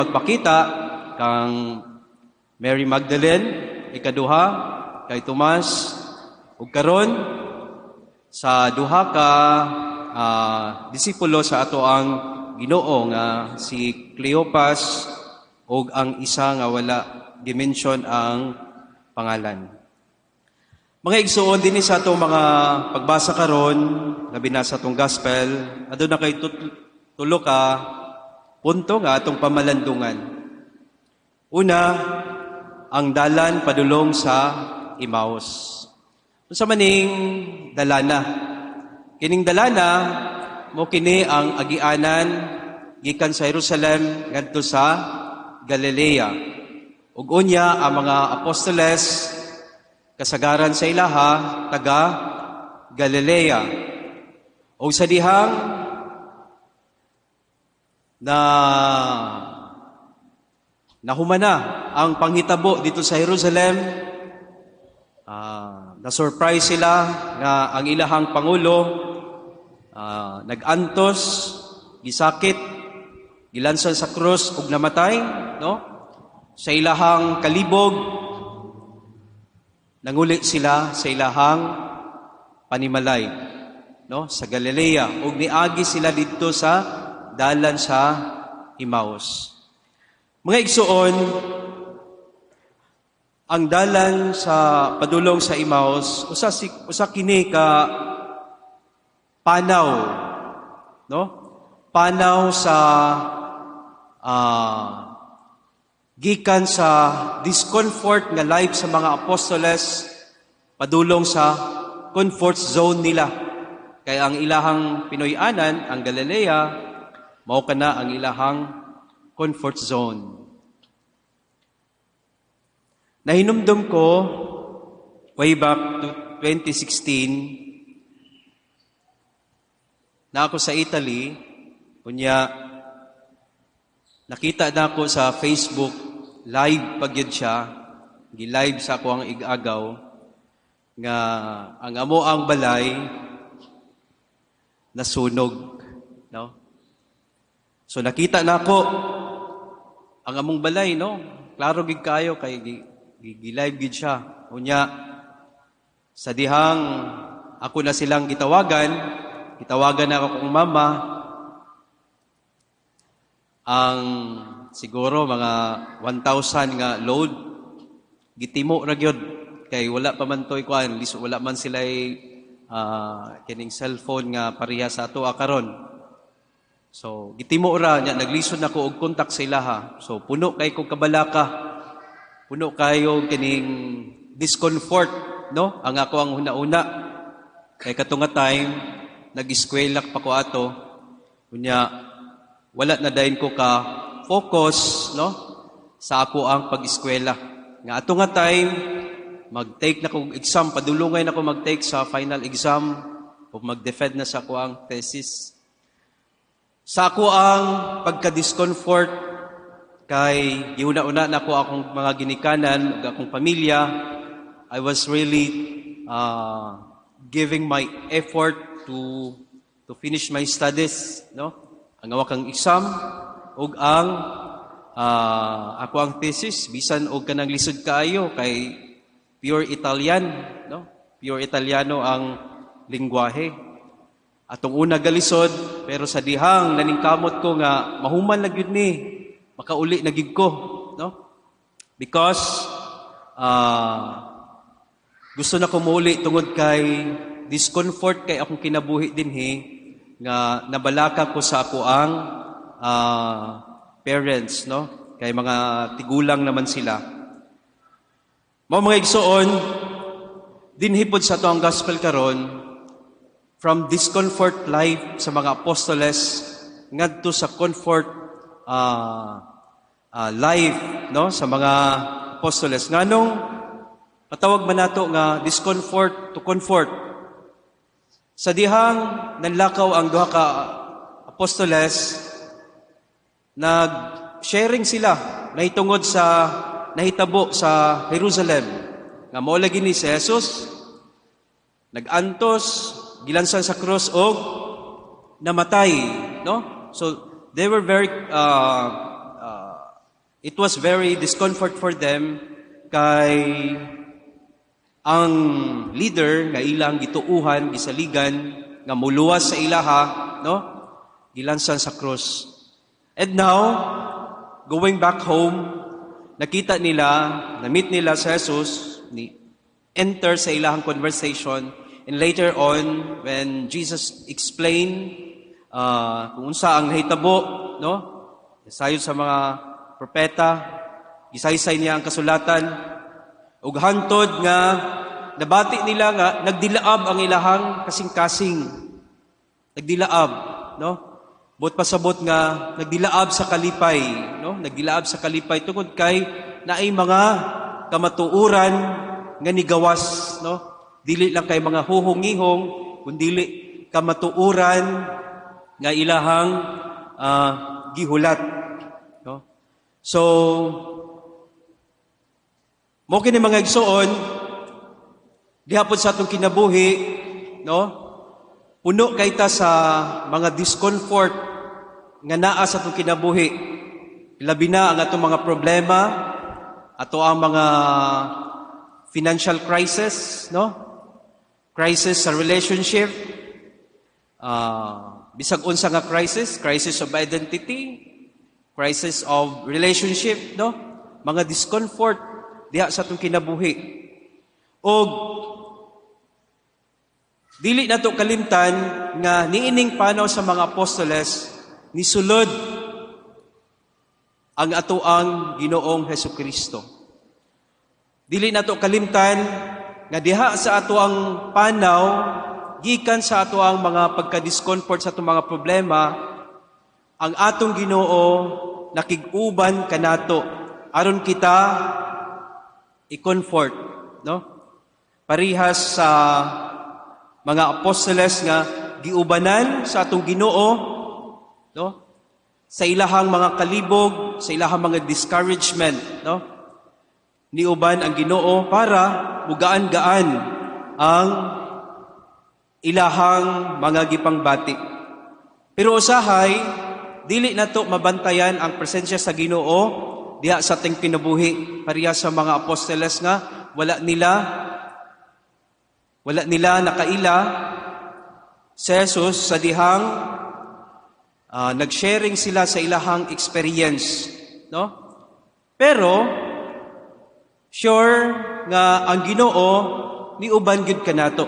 Magpakita kang Mary Magdalene, ikaduha kay Tomas, ug karon sa duha ka disipulo sa ato ang Ginoo nga si Cleopas ug ang isa nga wala gimension ang pangalan. Mga igsuon, dinhi sa atong mga pagbasa karon, labi na sa atong gospel, aduna kay tulo ka punto nga atong pamalandungan. Una, ang dalan padulong sa Emmaus. Unsa maning dalana? Kining dalana mo kini ang agianan gikan sa Jerusalem ngadto sa Galilea. Ug unya ang mga apostoles, kasagaran sa ilaha taga Galilea. Og sa dihang na nahumana ang panghitabo dito sa Jerusalem, na-surprise sila nga ang ilahang pangulo nag-antos, gisakit, gilansan sa krus ug namatay, no? Sa ilahang kalibog, nanguli sila sa ilahang panimalay, no? Sa Galilea, ug niagi sila didto sa dalan sa Emmaus. Mga igsuon, ang dalan sa padulong sa Emmaus, usa kini ka panaw, no? Panaw sa gikan sa discomfort nga life sa mga apostoles padulong sa comfort zone nila. Kay ang ilahang Pinoy-anan, ang Galilea, mao kana ang ilahang comfort zone. Nahinumdum ko way back to 2016 na ako sa Italy, kunya nakita na ako sa Facebook live pagyud siya, gi-live sa ako ang ig-agaw nga ang amo ang balay nasunog, no? So nakita na ako ang among balay, no? Klaro gid kayo kay gi-live gid siya. Unya sa dihang ako na silang gitawagan, gitawagan na ako kong mama, ang siguro mga 1,000 nga load gitimo ra gyud kay wala pa man toy kuan, wala man sila kining cellphone nga pareha sa ato karon. So gitimo ra nya, naglisod nako og kontak sa ilaha. So puno kay ko kabalaka, puno kayo kining discomfort, no? Ang ako ang huna-una kay kato nga time nag-eskwela pa ko ato, unya wala na dayon ko ka focus, no, sa ako ang pag-eskwela nga ato nga time mag-take na ko exam, padulungay na ko mag-take sa final exam o mag-defend na sa ako ang thesis. Sa ako ang pagka-discomfort kay giuna-una na ko akong mga ginikanan ug akong pamilya, I was really giving my effort to finish my studies, no? Ang awakang exam ug ang ako ang thesis, bisan og kanang lisod kaayo kay pure Italian, no? Pure Italiano ang lingwahe. Atong una galisod, pero sa dihang naningkamot ko nga mahuman na gyud ni, makauli na gyud ko, no? Because gusto na ko muuli tungod kay discomfort kay akong kinabuhi dinhi nga nabalaka ko sa ako ang parents, no? Kay mga tigulang naman sila. Mao, mga igsoon, dinhi pod sa ato ang gospel karon, from discomfort life sa mga apostoles ngadto sa comfort life, no, sa mga apostoles. Nganong patawag man nato nga discomfort to comfort? Sa dihang nanlakaw ang duha ka apostoles, nag-sharing sila nahitungod sa nahitabo sa Jerusalem nga mao lagi ni si Jesus nag-antos, gilansan sa krus og namatay, no? So they were very It was very discomfort for them kay ang leader nga ilang gituuhan, gisaligan, nga muluwas sa ilaha, no? Gilansan sa krus. And now, going back home, nakita nila, na-meet nila sa Jesus, ni enter sa ilahang conversation, and later on, when Jesus explained kung unsa ang nahitabo, no? Sayon sa mga propeta, gisaysay niya ang kasulatan, ug hantod nga nabati nila nga nagdilaab ang ilahang kasing-kasing. Nagdilaab, no? Buot pasabot nga nagdilaab sa kalipay, no? Nagdilaab sa kalipay tungod kay naay mga kamatuoran nga nigawas, no? Dili lang kay mga huhong-ngihong, kundili kamatuoran nga ilahang gihulat, no? So mo kini, mga igsoon, diha pod sa atong kinabuhi, no? Puno kay ta sa mga discomfort nga naa sa atong kinabuhi. Labi na ang atong mga problema, ato ang mga financial crisis, no? Crisis sa relationship, bisag unsa nga crisis, crisis of identity, crisis of relationship, no? Mga discomfort diha sa atong kinabuhi. Og dili nato kalimtan nga niining panaw sa mga apostoles, nisulod ang atoang Ginoong Hesukristo. Dili nato kalimtan nga diha sa atoang panaw, gikan sa atoang mga pagka-discomfort sa atong mga problema, ang atong Ginoo nakig-uban kanato aron kita i-comfort, no? Parihas sa mga apostoles nga giubanan sa atong Ginoo, no? Sa ilahang mga kalibog, sa ilahang mga discouragement, no? Niuban ang Ginoo para mugaan-gaan ang ilahang mga gipangbati. Pero usahay dili nato mabantayan ang presensya sa Ginoo diha sa ating kinabuhi, pareha sa mga apostoles nga wala nila nakaila si Jesus sa dihang nag-sharing sila sa ilahang experience, no? Pero sure nga ang Ginoo niuban gyud kanato.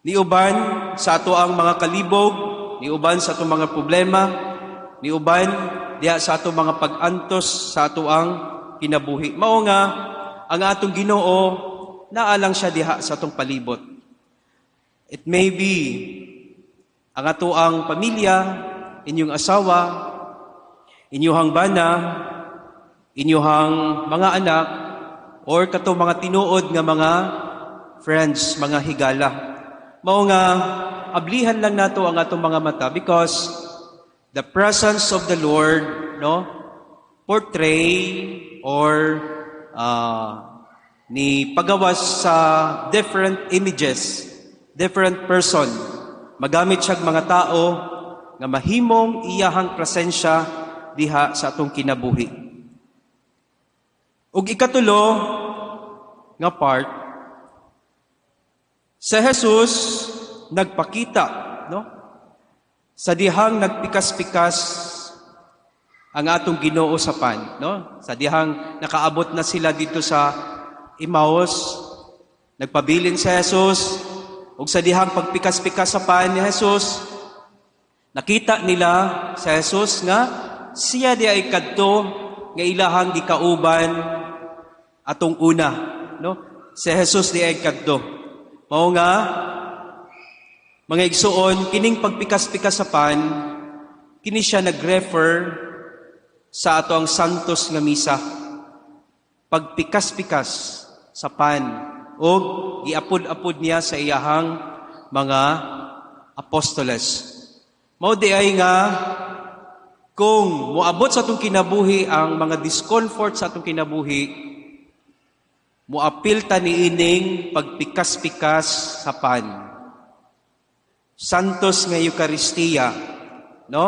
Niuban sa ato ang mga kalibog, niuban sa atong mga problema, niuban diha sa atong mga pag-antos sa ato ang kinabuhi. Mao nga ang atong Ginoo naa lang siya diha sa atong palibot. It may be ang ato ang pamilya, inyong asawa, inyong bana, inyong mga anak, or kato mga tinuod nga mga friends, mga higala. Mao nga ablihan lang nato ang atong mga mata because the presence of the Lord, no, portray or ni pagawas sa different images, different person. Magamit siya mga tao nga mahimong iyahang presensya diha sa atong kinabuhi. Ug ikatulo nga part, sa Jesus nagpakita, no? Sa dihang nagpikas-pikas ang atong Ginoo sa pan, no? Sa dihang nakaabot na sila dito sa Emmaus, nagpabilin sa Jesus, ug sa dihang pagpikas-pikas sa pan ni Jesus, nakita nila sa Jesus nga siya di ay kadto nga ilahang gikauban atong una, no? Si Jesus di ay kadto. Mao nga, mga igsuon, kining pagpikas-pikas sa pan, kini siya nag-refer sa ato ang Santos nga Misa. Pagpikas-pikas sa pan o giapod-apod niya sa iyahang mga apostoles. Mao di ay nga kung moabot sa atong kinabuhi ang mga discomfort sa atong kinabuhi, moapil ta niining pagpikas-pikas sa pan. Santos nga Eukaristiya, no?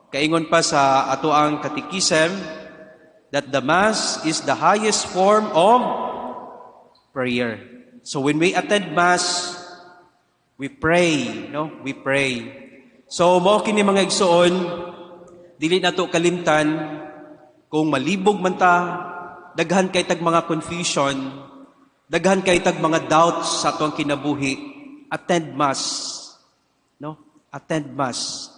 Kaingon pa sa ato ang katikisem, that the Mass is the highest form of prayer. So when we attend Mass, we pray, no? We pray. So mao kini, mga igsoon, dili nato kalimtan kung malibog man ta, daghan kay tag mga confusion, daghan kay tag mga doubts sa atong kinabuhi, attend Mass. No? Attend Mass.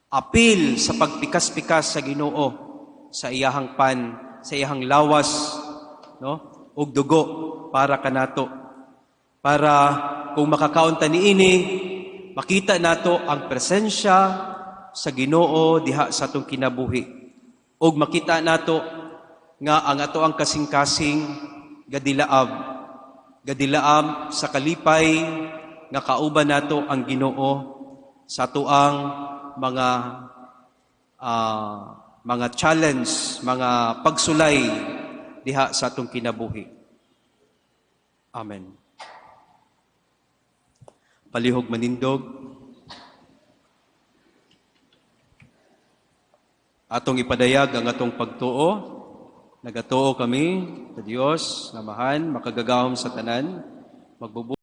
Apil sa pagpikas-pikas sa Ginoo sa iyahang pan, sa iyahang lawas, no? Ug dugo para kanato. Para kung makakaon ta niini, makita nato ang presensya sa Ginoo diha sa atong kinabuhi. Ug makita nato nga ang ato ang kasing-kasing gadilaab. Gadilaab sa kalipay nga kauban nato ang Ginoo sa atoang mga challenge, mga pagsulay diha sa atong kinabuhi. Amen. Palihog manindog. Atong ipadayag ang atong pagtuo. Nagatuo kami sa Dios, Amahan, makagagahom sa tanan, magbubuhat